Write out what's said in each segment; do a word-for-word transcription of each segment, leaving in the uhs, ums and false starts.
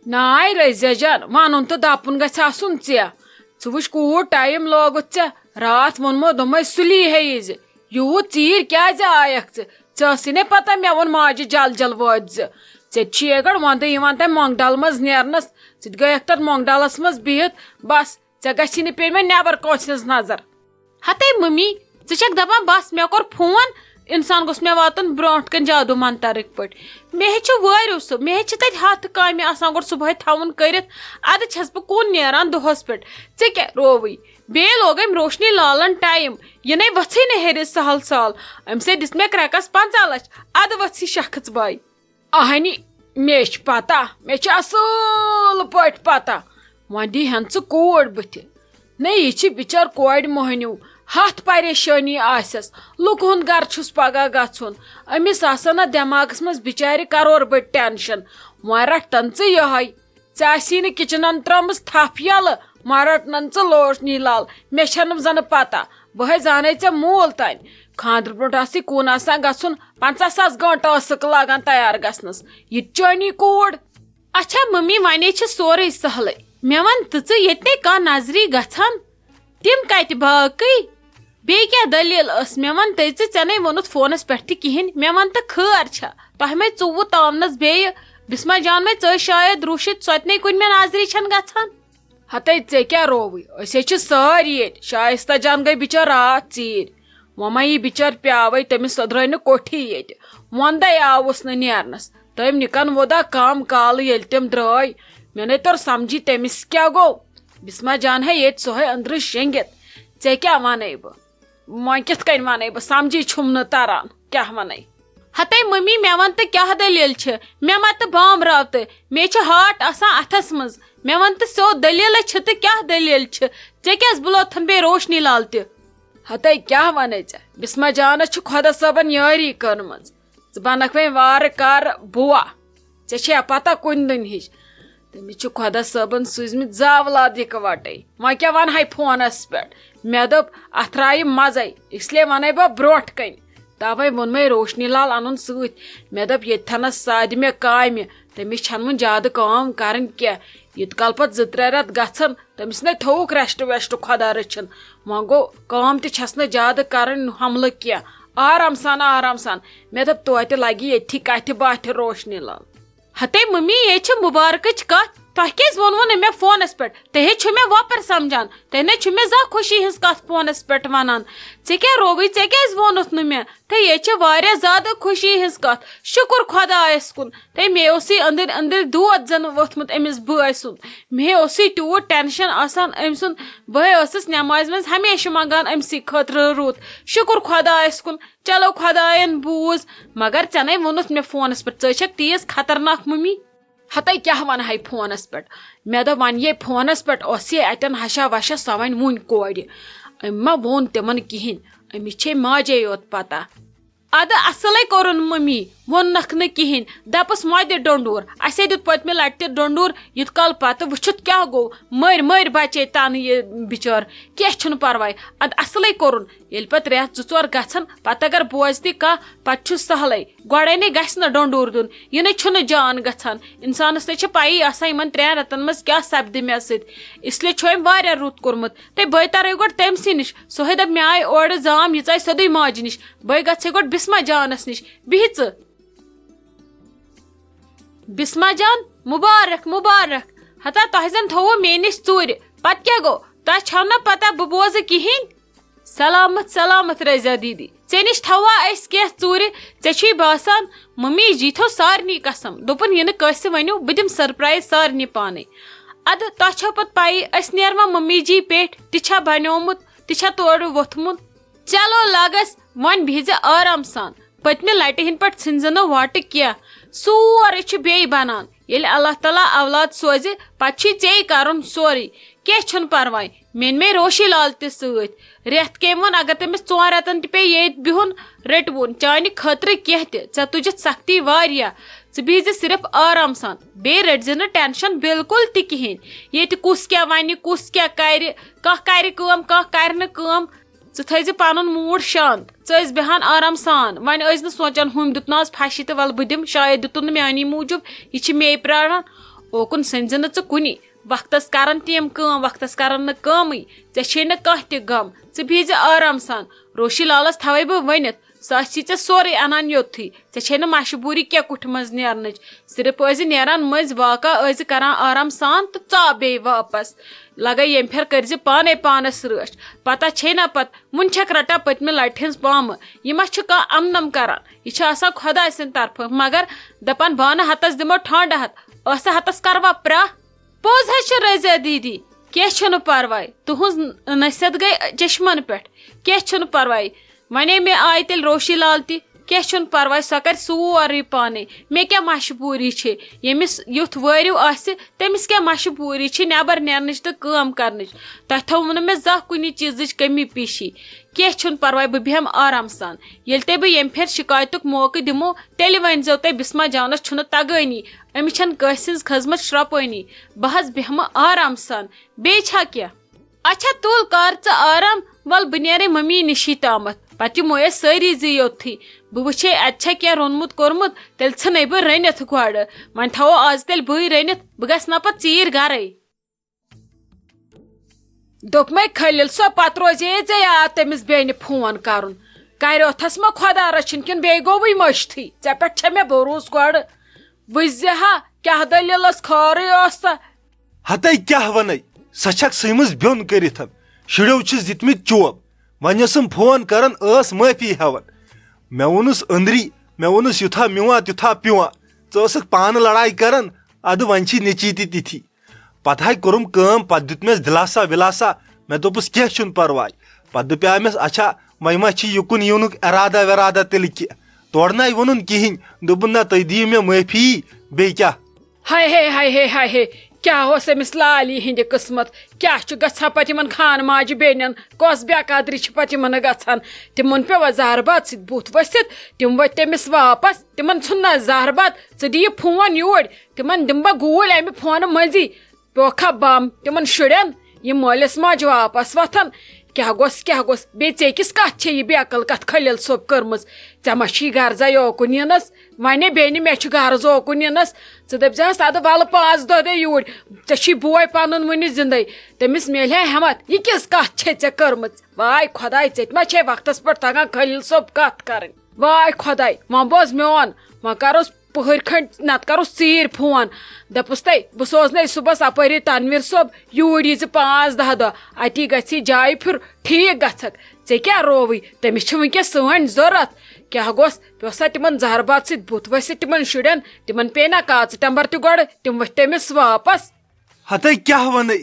ناے رزیا جان، ونُن تہٕ دپُن گژھِ آسُن ژےٚ۔ ژٕ وٕچھ کوٗت ٹایم لوگُتھ ژےٚ۔ راتھ ووٚنمو، دوٚپمَے سُلی ہے ییٖزِ۔ یوٗت ژیٖرۍ کیازِ آیکھ ژٕ؟ ژےٚ ٲسٕے نے پتہ مےٚ ووٚن ماجہِ جل جل وٲتۍ زِ۔ ژےٚ تہِ چھُے گۄڈٕ وۄندٕ یِوان تمہِ مۄنٛگہٕ ڈل منٛز نیرنس۔ ژٕ تہِ گٔیکھ تتھ مۄنٛگہٕ ڈلس منٛز بِہِتھ۔ بس، ژےٚ گژھی نہٕ پیٚنۍ وۄنۍ نٮ۪بر کٲنٛسہِ ہٕنٛز نظر۔ ہتے ممی، ژٕ چھکھ دپان بس مےٚ کوٚر فون، انسان گوٚژھ مےٚ واتُن برونٛٹھ کَنۍ جادو منترٕکۍ پٲٹھۍ۔ مےٚ ہے چھُ وٲرِو سُہ، مےٚ ہے چھِ تتہِ ہتھ کامہِ آسان گۄڈٕ صبحٲے تھاوُن کٔرِتھ، ادٕ چھس بہٕ کُن نیران دۄہس پٮ۪ٹھ۔ ژےٚ کیٛاہ رووٕے؟ بیٚیہِ لوگ أمۍ روشنی لالن ٹایم، یہِ نے ؤژھٕے نہٕ ہیٚرِ سہل سہل۔ أمۍ سۭتۍ دِژ مےٚ کرٛٮ۪کس پنٛژاہ لچھ، ادٕ ؤژھ یہِ شخص باے۔ اہنی، مےٚ چھِ پتہ، مےٚ چھِ اصل پٲٹھۍ پتہ۔ وۄنۍ دی ہن ژٕ کوٗر بٕتھِ۔ نہ، یہِ چھِ بِچٲر کورِ مۄہنیو، ہتھ پریشٲنی آسٮ۪س، لُکہٕ ہُنٛد گرٕ چھُس پگاہ گژھُن۔ أمِس آسن نہ دٮ۪ماغس منٛز بِچارِ کرور بٔڑۍ ٹینشن۔ وۄنۍ رٹتن ژٕ یِہوٚے۔ ژےٚ آسی نہٕ کِچنن ترٲمٕژ تھپھ یلہٕ، وۄنۍ رٹنن ژٕ روشنی لال۔ مےٚ چھنہٕ زنہٕ پتہ، بہٕ ہے زانے ژےٚ موٗل تانۍ۔ خانٛدرٕ برونٛٹھ آسٕے کُن آسان گژھُن، پنٛژاہ ساس گٲنٛٹہٕ ٲسٕکھ لاگان تیار گژھنس۔ یہِ تہِ چٲنی کوٗر۔ اچھا ممی، ونے چھِ سورُے سہلٕے۔ مےٚ ون تہٕ ژٕ، ییٚتہِ نے کانٛہہ نظری گژھان، تِم کتہِ باقٕے؟ بیٚیہِ کیٛاہ دٔلیٖل ٲس؟ مےٚ وَن تہٕ ژٕ، ژےٚ نے ووٚنُتھ فونَس پٮ۪ٹھ تہِ کِہیٖنۍ۔ مےٚ وَن تہٕ خٲر چھا؟ تۄہہِ مَے ژوٚوُہ تامنَس بیٚیہِ؟ بِسما جان مَے ژٔج شاید روٗشِتھ، سۄ تہِ نے کُنہِ مےٚ نظرِ چھَنہٕ گژھان۔ ہَتَے ژےٚ کیٛاہ رووُے؟ أسۍ ہے چھِ سٲری ییٚتہِ۔ شایستہ جان گٔے بِچٲر راتھ ژیٖرۍ۔ وۄنۍ ما یی بِچٲر پیٛاوَے، تٔمِس سۄ درٛاے نہٕ کوٚٹھی ییٚتہِ۔ وۄندَے آوُس نہٕ نیرنَس۔ تٔمۍ نِکَن وودا کم کالہٕ ییٚلہِ تِم درٛاے۔ مےٚ نے توٚر سمجھی تٔمِس کیٛاہ گوٚو۔ بسما جان ہے ییٚتہِ سۄ ہے أنٛدرٕ شیٚنگِتھ۔ ژےٚ کیٛاہ وَنے بہٕ؟ وۄنۍ کِتھ کٔنۍ وَنے بہٕ؟ سمجھی چھُم نہٕ تران۔ کیٛاہ وَنے؟ ہتے ممی، مےٚ وَن تہٕ کیٛاہ دٔلیٖل چھِ؟ مےٚ ما تہٕ بام راو تہٕ۔ مےٚ چھِ ہارٹ آسان اَتھَس منٛز۔ مےٚ وَن تہٕ سیوٚد دٔلیٖلَے چھِ تہٕ کیٛاہ دٔلیٖل چھِ؟ ژےٚ کیٛازِ بُلوتھَن بیٚیہِ روشنی لال تہِ؟ ہتے کیٛاہ وَنے ژےٚ؟ بسما جانَس چھِ خۄدا صٲبَن یٲری کٔرمٕژ۔ ژٕ بنکھ وۄنۍ وارٕ کارٕ بوا۔ ژےٚ چھےٚ پتہ کُنہِ دُنہِچ؟ تٔمِس چھِ خۄدا صٲبن سوٗزمٕتۍ زٕ اولاد یِکوَٹَے۔ وۄنۍ کیٛاہ وَنہٕ ہَے فونَس پٮ۪ٹھ؟ مےٚ دوٚپ، اَتھ ترٛایہِ مَزَے، اس لیے وَنَے بہٕ برٛونٛٹھ کَنہِ۔ تَوَے ووٚن مےٚ روشنی لال اَنُن سۭتۍ۔ مےٚ دوٚپ، ییٚتہِ تھَنَس سادِ مےٚ کامہِ، تٔمِس چھَنہٕ وۄنۍ زیادٕ کٲم کَرٕنۍ کینٛہہ۔ ییٖتۍ کال پَتہٕ زٕ ترٛےٚ رٮ۪تھ گژھن، تٔمِس نے تھووُکھ rest وٮ۪سٹ خۄدا رٔچھِن۔ وۄنۍ گوٚو، کٲم تہِ چھَس نہٕ زیادٕ کَرٕنۍ، حملہٕ کینٛہہ۔ آرام سان، آرام سان۔ مےٚ دوٚپ، توتہِ لَگہِ ییٚتھی کَتھِ باتھِ روشنی لال۔ ہتے ممی، یے چھِ مُبارکٕچ کَتھ۔ تۄہہِ کیٛازِ ووٚنوُ نہٕ مےٚ فونَس پٮ۪ٹھ؟ تُہۍ ہے چھِو مےٚ وۄپَر سَمجھان۔ تُہۍ نے چھِو مےٚ زانٛہہ خوشی ہٕنٛز کَتھ فونَس پٮ۪ٹھ وَنان۔ ژےٚ کیٛاہ رووُے؟ ژےٚ کیٛازِ ووٚنُتھ نہٕ مےٚ؟ تہٕ یے چھِ واریاہ زیادٕ خوشی ہٕنٛز کَتھ۔ شُکُر خۄدایَس کُن۔ تہٕ مےٚ اوسُے أنٛدٕرۍ أنٛدٕرۍ دود زَن ووٚتھمُت أمِس بٲے سُنٛد۔ مےٚ اوسُے تیوٗت ٹٮ۪نشَن آسان أمۍ سُنٛد۔ بہٕ ہے ٲسٕس نٮ۪مازِ منٛز ہمیشہِ منٛگان أمۍ سٕے خٲطرٕ رُت۔ شُکُر خۄدایَس کُن۔ چلو خۄدایَن بوٗز۔ مگر ژےٚ نے ووٚنُتھ مےٚ فونَس پٮ۪ٹھ، ژٕ ہے چھَکھ تیز خطرناک مٔمی۔ ہَتَے کیٛاہ وَنہٕ ہَے فونَس پٮ۪ٹھ؟ مےٚ دوٚپ، وۄنۍ یے فونَس پٮ۪ٹھ ٲس یہِ اَتٮ۪ن ہَشا وَشا، سۄ وَنہِ وُنہِ کورِ۔ أمۍ ما ووٚن تِمَن کِہیٖنۍ، أمِس چھے ماجے یوت پَتہ۔ اَدٕ اَصٕلَے کوٚرُن مٔمی، ووٚننَکھ نہٕ کِہیٖنۍ، دَپَس مۄ دِ ڈۄنٛڈوٗر۔ اَسے دیُت پٔتمہِ لَٹہِ تہِ ڈۄنٛڈوٗر، یُتھ کال پَتہٕ وٕچھُتھ کیٛاہ گوٚو، مٔرۍ مٔرۍ بَچے تَنہٕ یہِ بِچٲر۔ کینٛہہ چھُنہٕ پَرواے، اَدٕ اَصٕلَے کوٚرُن۔ ییٚلہِ پَتہٕ رٮ۪تھ زٕ ژور گژھن، پَتہٕ اگر بوزِ تہِ کانٛہہ، پَتہٕ چھُ سہلٕے۔ گۄڈَے نے گژھِ نہٕ ڈۄنٛڈوٗر دیُن، یہِ نے چھُنہٕ جان گژھان۔ اِنسانَس نے چھِ پَیی آسان یِمَن ترٛٮ۪ن رٮ۪تَن منٛز کیٛاہ سَپدِ مےٚ سۭتۍ۔ اس لیے چھُ أمۍ واریاہ رُت کوٚرمُت۔ تہٕ بہٕ تَرَے گۄڈٕ تٔمۍ سٕے نِش۔ سُہ ہے دَپہِ، مےٚ آیہِ اورٕ زام، یہِ ژاے سیوٚدُے ماجہِ نِش۔ بہٕ ہے گژھٕ گۄڈٕ بِسما جانَس نِش۔ بِہہِ ژٕ۔ بِسما جان، مُبارک، مُبارک۔ ہتا تۄہہِ زَن تھوٚوُ مے نِش ژوٗرِ۔ پَتہٕ کیٛاہ گوٚو؟ تۄہہِ چھَو نہ پَتہ بہٕ بوزٕ کِہیٖنۍ؟ سلامت سلامت رضیا دیدی، ژےٚ نِش تھاووا أسۍ کینٛہہ ژوٗرِ؟ ژےٚ چھُے باسان؟ ممی جی تھوٚو سارنٕے قسم، دوٚپُن، یہِ نہٕ کٲنٛسہِ ؤنِو، بہٕ دِمہٕ surprise سارنٕے پانے۔ اَدٕ تۄہہِ چھو پتہٕ پَیی، أسۍ نیروا ممی جی پیٚٹھۍ؟ تہِ چھا بنیومُت، تہِ چھا تورٕ ووٚتھمُت؟ چلو لگس، وۄنۍ بِہزِ آرام سان۔ پٔتمہِ لٹہِ ہِنٛدۍ پٲٹھۍ ژھٕنزِ نہٕ وۄٹہٕ کینٛہہ، سورُے چھُ بیٚیہِ بنان۔ ییٚلہِ اللہ تعالیٰ اولاد سوزِ، پتہٕ چھُے ژےٚ کرُن سورُے۔ کینٛہہ چھُنہٕ پرواے، مےٚ أنۍ مےٚ روشی لال تہِ سۭتۍ۔ رٮ۪تھ کٔمۍ ووٚن، اگر تٔمِس ژۄن رٮ۪تن تہِ پیٚیہِ ییٚتۍ بِہُن، رٔٹۍ وُن، چانہِ خٲطرٕ کینٛہہ تہِ، ژےٚ تُجتھ سختی واریاہ۔ ژٕ بِہزِ صرف آرام سان، بیٚیہِ رٔٹزِ نہٕ tension بالکل تہِ کِہیٖنۍ۔ ییٚتہِ کُس کیٛاہ وَنہِ، کُس کیٛاہ کَرِ، کانٛہہ کَرِ کٲم، کانٛہہ کَرِ نہٕ کٲم۔ ژٕ تھٲیزِ پَنُن mood شانت، ژٕ ٲسۍ بیٚہان آرام سان۔ وۄنۍ ٲسۍ نہٕ سونٛچان، ہُمۍ دیُت نہٕ آز پھَشہِ تہٕ وَلہٕ بہٕ دِمہٕ، شاید دیُتُن نہٕ میٛانی موٗجوٗب، یہِ چھِ مے پرٛاران۔ اوکُن سٔنزِ نہٕ ژٕ کُنی۔ وقتس کرن تِم کٲم، وقتس کرن نہٕ کٲمٕے۔ ژےٚ چھے نہٕ کانٛہہ تہِ غم، ژٕ بِہزِ آرام سان۔ روشی لالس تھاوے بہٕ ؤنِتھ، سُہ آسہِ ژےٚ سورُے انان یوٚتتھٕے۔ ژےٚ چھے نہٕ مشہٕ بوٗری کینٛہہ کُٹھِ منٛز نیرنٕچ۔ صرف ٲسۍ زِ نیران مٔنٛزۍ واکا، ٲسۍ زِ کران آرام سان تہٕ ژاو بیٚیہِ واپس۔ لگے ییٚمہِ پھِرِ کٔرۍ زِ پانے پانس رٲچھ۔ پتہ چھے نا پتہٕ، وُنہِ چھکھ رٹان پٔتمہِ لٹہِ ہٕنٛز پامہٕ۔ یہِ ما چھُ کانٛہہ امنم کران؟ یہِ چھُ آسان خۄداے سٕنٛدِ طرفہٕ۔ مگر دپان بانہٕ ہتس دِمو ٹھانڈٕ ہتھ، ٲسہٕ ہتس کروا پرٛاہ؟ پوٚز حظ چھُ رضیہ دیدی، کینٛہہ چھُنہٕ پرواے، تُہٕنٛز نصیحت گٔے چشمن پٮ۪ٹھ، کینٛہہ چھُنہٕ پرواے۔ ونے مےٚ آیہِ تیٚلہِ روشی لال تہِ، کینٛہہ چھُنہٕ پرواے، سۄ کرِ سورُے پانے۔ مےٚ کیٛاہ مشہٕ پوٗری چھے؟ ییٚمِس یُتھ وٲرِو آسہِ، تٔمِس کیٛاہ مشہٕ پوٗری چھِ نٮ۪بر نیرنٕچ تہٕ کٲم کرنٕچ؟ تۄہہِ تھوٚو نہٕ مےٚ زانٛہہ کُنہِ چیٖزٕچ کٔمی پیٖشی۔ کینٛہہ چھُنہٕ پرواے، بہٕ بیٚہمہٕ آرام سان۔ ییٚلہِ تۄہہِ بہٕ ییٚمہِ پھِرِ شِکایتُک موقعہٕ دِمو، تیٚلہِ ؤنۍزیو تُہۍ بسما جانس چھُنہٕ تگٲنی، أمِس چھَنہٕ کٲنٛسہِ ہٕنٛز خدمت شرٛۄپٲنی۔ بہٕ حظ بیٚہمہٕ آرام سان۔ بیٚیہِ چھا کینٛہہ؟ اچھا تُل، کر ژٕ آرام، ول بہٕ نیرے ممی نِشی تامتھ، پتہٕ یِمو أسۍ سٲری زِ یوٚتھٕے۔ بہٕ وٕچھے اتہِ چھا کینٛہہ روٚنمُت کوٚرمُت، تیٚلہِ ژھٕنے بہٕ رٔنِتھ گۄڈٕ۔ وۄنۍ تھاوو آز تیٚلہِ بٕے رٔنِتھ، بہٕ گژھٕ نا پتہٕ ژیٖرۍ گرے۔ دوٚپمَے خلیل صٲب، پتہٕ روزے ژےٚ یاد تٔمِس بیٚنہِ فون کرُن۔ کریوتھس ما خۄدا رٔچھِن کِنہٕ بیٚیہِ گوٚوٕے مٔشتھٕے؟ ژےٚ پٮ۪ٹھ چھےٚ مےٚ بروسہٕ گۄڈٕ۔ وٕچھ زِ ہا، کیٛاہ دٔلیٖلس خٲرٕے ٲس سا؟ ہتے کیٛاہ ونے، سۄ چھکھ سٔمٕژ بیوٚن کٔرِتھ۔ شُرٮ۪و چھِس دِتمٕتۍ چوب۔ وۄنۍ ٲسٕم فون کران، ٲس معٲفی ہٮ۪وان۔ مےٚ ووٚنُس أنٛدری، مےٚ ووٚنُس، یُتھا میوٗٹھ تیُتھا پیوٗٹھ۔ ژٕ ٲسٕکھ پانہٕ لڑایہِ کران، ادٕ وۄنۍ چھی نیٚچی تہِ تِتھی۔ پتہٕ ہاے کوٚرُم کٲم، پتہٕ دیُت مےٚ دِلاسا وِلاسا۔ مےٚ دوٚپُس، کینٛہہ چھُنہٕ پرواے۔ پتہٕ دوٚپیٛاو مےٚ، اچھا، وۄنۍ ما چھِ یُکُن یِنُک ارادہ وِرادہ تیٚلہِ کہِ؟ تورٕ نَے ووٚنُن کِہیٖنۍ۔ دوٚپُن، نہ، تُہۍ دِیِو مےٚ معٲفی، بیٚیہِ کیٛاہ؟ ہاے ہے، ہاے ہے، ہاے ہے، کیٛاہ اوس أمِس لالی ہِنٛدِ قٕسمت؟ کیٛاہ چھُ گژھان پتہٕ یِمن خانہٕ ماجہِ بیٚنٮ۪ن؟ کۄس بے قدری چھِ پتہٕ یِمن گژھان؟ تِمن پیوٚو زہر باد سۭتۍ بُتھ ؤسِتھ، تِم ؤتھۍ تٔمِس واپس۔ تِمن ژھُن نہ زہر باد، ژٕ دِ یہِ فون یوٗرۍ، تِمن دِمہٕ بہٕ گوٗلۍ امہِ فونہٕ مٔنٛزی۔ پیوکھا بم تِمن شُرٮ۪ن، یِم مٲلِس ماجہِ واپس وۄتھن۔ کیٛاہ گوٚژھ، کیٛاہ گوٚژھ؟ بیٚیہِ ژےٚ کِس کتھ چھے یہِ بیقل کتھ خلیل صٲب کٔرمٕژ؟ ژےٚ ما چھی غرضا یوکُن یِنس؟ ونے بیٚنہِ، مےٚ چھُ غرض اوکُن یِنس۔ ژٕ دٔپزِہس، ادٕ ولہٕ پانٛژھ دۄہ دے یوٗرۍ، ژےٚ چھی بوے پنُن وُنہِ زندے، تٔمِس میلہِ ہے ہٮ۪متھ۔ یہِ کِژھ کتھ چھے ژےٚ کٔرمٕژ؟ واے خۄداے، ژےٚ تہِ ما چھے وقتس پٮ۪ٹھ تگان خلیل صٲب کتھ کرٕنۍ؟ واے خۄداے، وۄنۍ بوز میون، وۄنۍ کروس پٕہٕرۍ کھنٛڈ، نتہٕ کروس ژیٖرۍ فون۔ دپُس تَے، بہٕ سوزنے صُبحس اپٲری تنویر صٲب یوٗرۍ، یہِ زِ پانٛژھ دَہ دۄہ اتی گژھی جایہِ پھیُر، ٹھیٖک گژھکھ۔ ژےٚ کیٛاہ رووٕے؟ تٔمِس چھِ وٕنکیٚس سٲنۍ ضوٚرتھ۔ کیٛاہ گوٚژھ؟ پیوٚو سا تِمن زہر باد سۭتۍ بُتھ ؤسِتھ تِمن شُرٮ۪ن؟ تِمن پیٚیہِ نا کاژٕ ٹمبر تہِ گۄڈٕ؟ تِم ؤتھۍ تٔمِس واپس۔ ہتے کیٛاہ ونے؟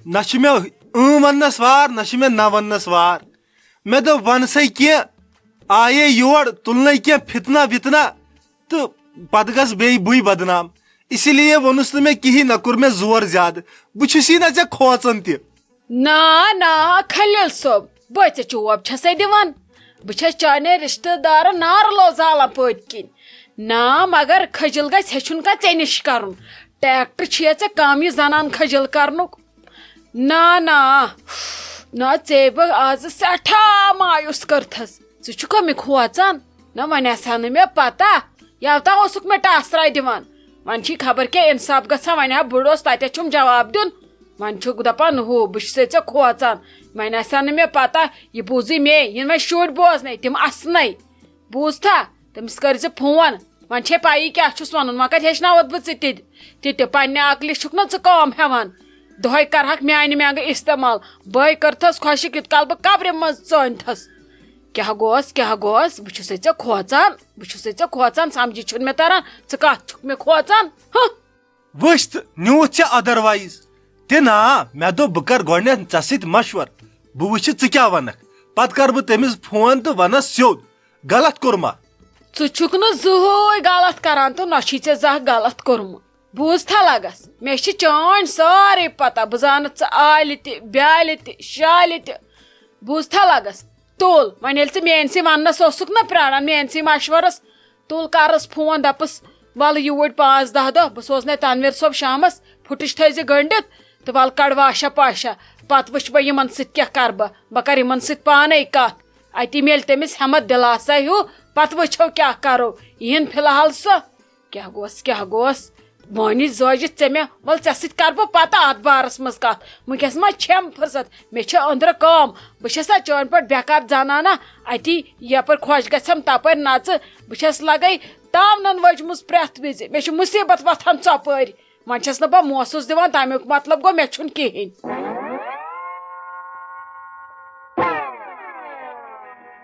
نہ چھُ مےٚ اۭں وننس وار، نہ چھُ مےٚ نہ وننس وار۔ مےٚ دوٚپ، ونسے کینٛہہ، آیے یور، تُلنے کینٛہہ فتنہ وتنہ، تہٕ پتہٕ گژھ بیٚیہِ بٕے بدنام۔ اسی لیے ووٚنُس نہٕ مےٚ کِہیٖنۍ، نہ کوٚر مےٚ زور زیادٕ۔ بہٕ چھُسی نہ ژےٚ کھوژان تہِ۔ نا، نا، خلیل صٲب، بہٕ ژےٚ چوب چھسے دِوان؟ بہٕ چھس چانے رشتہٕ دارن نارٕ لو زالان پٔتۍ کِنۍ۔ نا، مگر کھجل گژھِ ہیٚچھُن کا ژےٚ نِش کرُن۔ ٹریکٹر چھُیا ژےٚ کم یہِ زنان کھجل کرنُک؟ نا، نا، نا، ژےٚ بہٕ آز سٮ۪ٹھاہ مایوس کٔرتھس۔ ژٕ چھُکھا مےٚ کھوژان؟ نہ، وۄنۍ آسہِ ہا نہٕ مےٚ پتہ۔ یوٕ تام اوسُکھ مےٚ ٹاسراے دِوان۔ وۄنۍ چھی خبر کیٛاہ انصاف گژھان، وۄنۍ ہا بُڈٕ اوس، تتٮ۪تھ چھُم جواب دیُن۔ وۄنۍ چھُکھ دپان، ہُہ، بہٕ چھُسے ژےٚ کھوژان۔ وۄنۍ آسہِ ہا نہٕ مےٚ پتہ، یہِ بوٗزٕے مے، یِن وۄنۍ شُرۍ بوزنے، تِم اسنے۔ بوٗزتھا؟ تٔمِس کٔرۍ زِ فون۔ وۄنۍ چھے پَیی کیٛاہ چھُس وَنُن، وۄنۍ کَتہِ ہیٚچھناوَتھ بہٕ ژٕ تہِ؟ تہِ تہِ پنٛنہِ عقلہِ چھُکھ نہ ژٕ کٲم ہٮ۪وان؟ دۄہَے کَرٕہَکھ میٛانہِ مٮ۪نٛگہٕ استعمال۔ بٲے کٔرتھَس خۄشِک، یوٗت کال بہٕ قبرِ منٛز ژٲنتھَس۔ کیٛاہ گوس، کیٛاہ گوس؟ بہٕ چھُسَے ژےٚ کھوژان، بہٕ چھُسَے ژےٚ کھوژان، سَمجھی چھُنہٕ مےٚ تَران، ژٕ کَتھ چھُکھ مےٚ کھوژان؟ ہہ! وٕچھ تہٕ نیوٗتھ ژےٚ otherwise تہِ نا، مےٚ دوٚپ بہٕ کَرٕ گۄڈٕنٮ۪تھ ژےٚ سۭتۍ مشوَر، بہٕ وٕچھِ ژٕ کیٛاہ وَنَکھ، پَتہٕ کَرٕ بہٕ تٔمِس فون تہٕ وَنَس سیوٚد۔ غلط کوٚرما؟ ژٕ چھُکھ نہٕ زٕہٕے غلط کران تہٕ نہ چھُے ژےٚ زانٛہہ غلط کوٚرمُت۔ بوٗزتھا لگس، مےٚ چھِ چٲنۍ سٲرٕے پتہ، بہٕ زانتھ ژٕ آلہِ تہِ، بیالہِ تہِ، شالہِ تہِ۔ بوٗزتھا لگس، تُل، وۄنۍ ییٚلہِ ژٕ میٲنۍ سٕے وننس اوسُکھ نہ پراران، میٲنۍ سٕے مشورس، تُل کرس فون، دپس، ولہٕ یوٗرۍ پانٛژھ دہ دۄہ، بہٕ سوزنے تنویر صٲب شامس، پھُٹٕج تھٲیزِ گٔنڈِتھ تہٕ ولہٕ کڑ واشا پاشا، پتہٕ وٕچھ بہٕ یِمن سۭتۍ کیٛاہ کرٕ بہٕ، بہٕ کرٕ یِمن سۭتۍ پانے کتھ۔ اتی میلہِ تٔمِس ہٮ۪متھ دِلاسا ہیوٗ، پتہٕ وٕچھو کیٛاہ کرو۔ یِہِن فی الحال سۄ۔ کیٛاہ گوس، کیٛاہ گوس؟ وٲنِج زٲجِتھ ژےٚ مےٚ، وَل ژےٚ سۭتۍ کَرٕ بہٕ پَتہٕ اَتھ بارَس منٛز کَتھ۔ وٕنکیٚس ما چھَم فرصت؟ مےٚ چھےٚ أنٛدرٕ کٲم۔ بہٕ چھَسا چٲنۍ پٲٹھۍ بیکار زنانہ؟ اَتی یَپٲرۍ خۄش گژھٮ۪م تَپٲرۍ نَژٕ۔ بہٕ چھَس لَگَے تاونَن وٲجمٕژ پرٛٮ۪تھ وِزِ۔ مےٚ چھُ مُصیٖبت وۄتھان ژۄپٲرۍ۔ وۄنۍ چھَس نہٕ بہٕ موسوٗس دِوان، تَمیُک مطلب گوٚو مےٚ چھُنہٕ کِہیٖنۍ۔